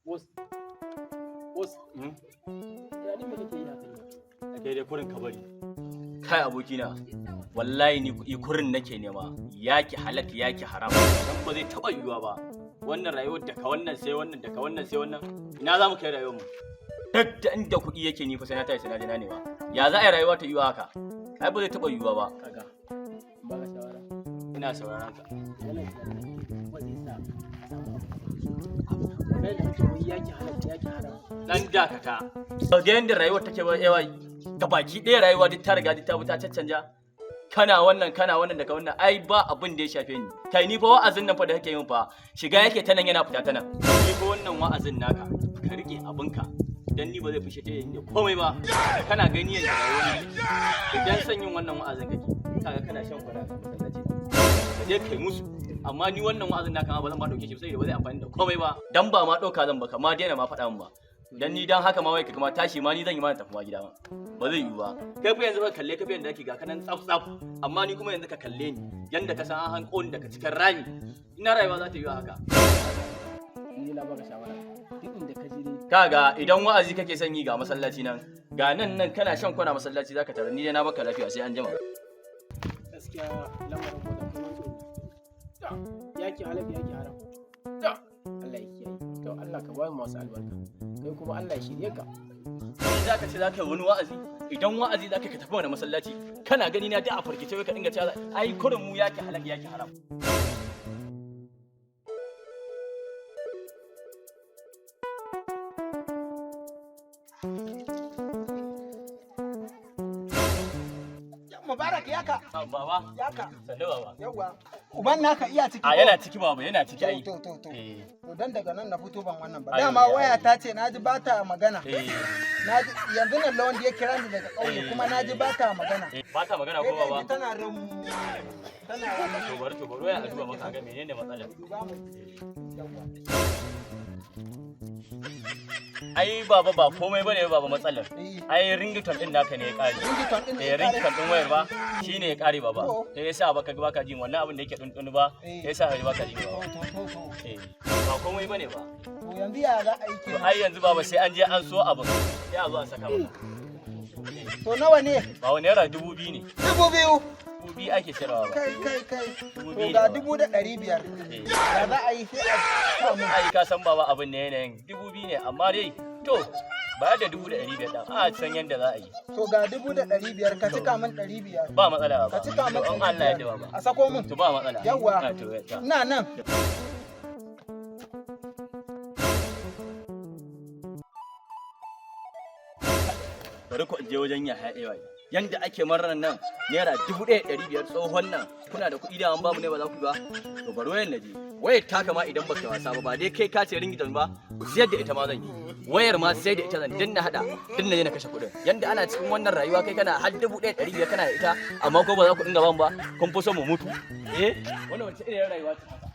Boss. Boss. Tunanin me kake yi haka ne? Kai dai kurin ka bari. Kai abokina, wallahi ni kuɗi kurin nake nema, yaki halak yaki haram. Dan ba zai taɓa yiwuwa ba. Wannan rayuwar da ka wannan sai wannan, da ka wannan sai wannan. Ina za mu kai rayuwar mu? Duk da inda kuɗi yake, ni fa sai na tashi, sai na je na nema. Ya za a yi rayuwa ta yiwu haka? Ai ba zai taɓa yiwuwa ba. Kaga. In baka shawara. Ina sauraron ka. Wannan tunanin ba zai sa a samu abu da kake so. Kai da kake wai yaki halal yaki haram. Dan dakata. Ga yanda rayuwar take ba yawa, gabaki ɗaya rayuwa duk ta riga duk ta bi ta caccanja. Kana wannan, kana wannan, daga wannan, ai ba abin da ya shafe ni. Kai, ni fa wa'azin nan fa da kake yin fa shiga yake ta nan yana fita ta nan. Ni fa wannan wa'azin naka ka rike abinka. Dan ni ba zai fushe ta yin komai ba. Kana gani yanda rayuwar nan take. Idan son yin wannan wa'azin kake, kaga kana shan kwana a masallaci. Ka je kai musu. Amma ni wannan wa'azin naka ma ba zan ma dauke shi ba, saboda ba zai amfani da komai ba. Dan ba ma ɗauka zan ba, ka ma daina ma faɗa min ba. Dan ni dan haka ma wai ka kuma tashi ma ni zan yi ma na tafi ma gida ma. Ba zai yiwu ba. Kai fa yanzu ka kalle ka fa yanda kake, ga kanan tsaf tsaf, amma ni kuma yanzu ka kalle ni yanda ka san an hanko ni daga cikin rami. Ina rayuwa za ta yiwu haka? Ni na baka shawara. Duk inda ka je dai. Kaga, idan wa'azi kake son yi, ga masallaci nan, ga nan nan kana shan kwana masallaci zaka tare. Ni dai na baka lafiya, sai an jima. Gaskiya lamarin ko da kuma tsoro. Ta, yaki halal yaki haram. Ta, Allah ya kiyaye. To, Allah ka ba mu masu albarka. Kai kuma Allah ya shirye ka. Ni zaka ce zaka yi wani wa'azi? Idan wa'azi zaka, ka tafi wani masallaci. Kana gani na da a farkice, wai ka dinga cewa ai kurin mu yaki halal yaki haram. Mubarak yaka. Baba. Yaka. Sannu, baba. Yawwa. Uban naka iya ciki A ko? yana ciki, baba, yana ciki ai. To. Eh. To, dan daga nan na fito ban wannan ba. Ai, Dama ai. waya ta ce naji ba ta magana. Eh. Naji yanzu nan lawan da ya kira ni daga ƙauye kuma naji ba ta magana. Eh, ba ta magana ko Sai dai baba? ji tana rum tana wannan. To bari waya a duba maka ga menene matsalar. Duba mu. Yawwa. Ai baba, ba komai bane baba matsalar. Eh. Ai ringtone din naka ne ya kare. Ringtone din ne Eh. ya kare? Ringtone din wayar ba shine ya kare, baba. To. Sai yasa baka jin wannan abin da yake duntunu ba. Eh. Sai yasa baka jin To ba. to. Eh, ba komai bane ba. To, yanzu ya za a yi To kenan? ai yanzu baba sai an je an so abin. Sai a zo a saka maka. To, nawa ne? Ba wani naira 2,000 ne. 2,000. 2,000 ake sayarwa ba. Kai kai kai. Dubu To biyu ga ne. 1,500. Eh. Ya za a yi sai a sa mun. Ai ka san baba abin ne yanayin 2,000 ne, amma dai to ba da 1,500 ɗin a san yanda za a yi. To, ga 1,500, ka cika min 500. Ba matsala ba. Ka cika min To in ɗari Allah ya biyar. yarda, baba. A sako min. To, ba matsala. Yawwa. Ah, to, ta. Ina nan. Bari ku je wajen ya haɗe wai. Yanda ake marar nan naira 1,500, tsohon nan kuna da kuɗi da an bamu ne ba za ku ba. To bari wayan na je. Wayar taka ma idan baka wasa ba, ba dai kai ka ce ringtone ba, siyar da ita ma zan yi. Wayar ma sai da ita zan dinna hada, dinna je na kashe kuɗin. Yanda ana cikin wannan rayuwa, kai kana har 1,500 kana da ita, amma ko ba za ku dinga ban ba, kun fi so mu mutu. Eh, wannan wace irin rayuwa ce haka?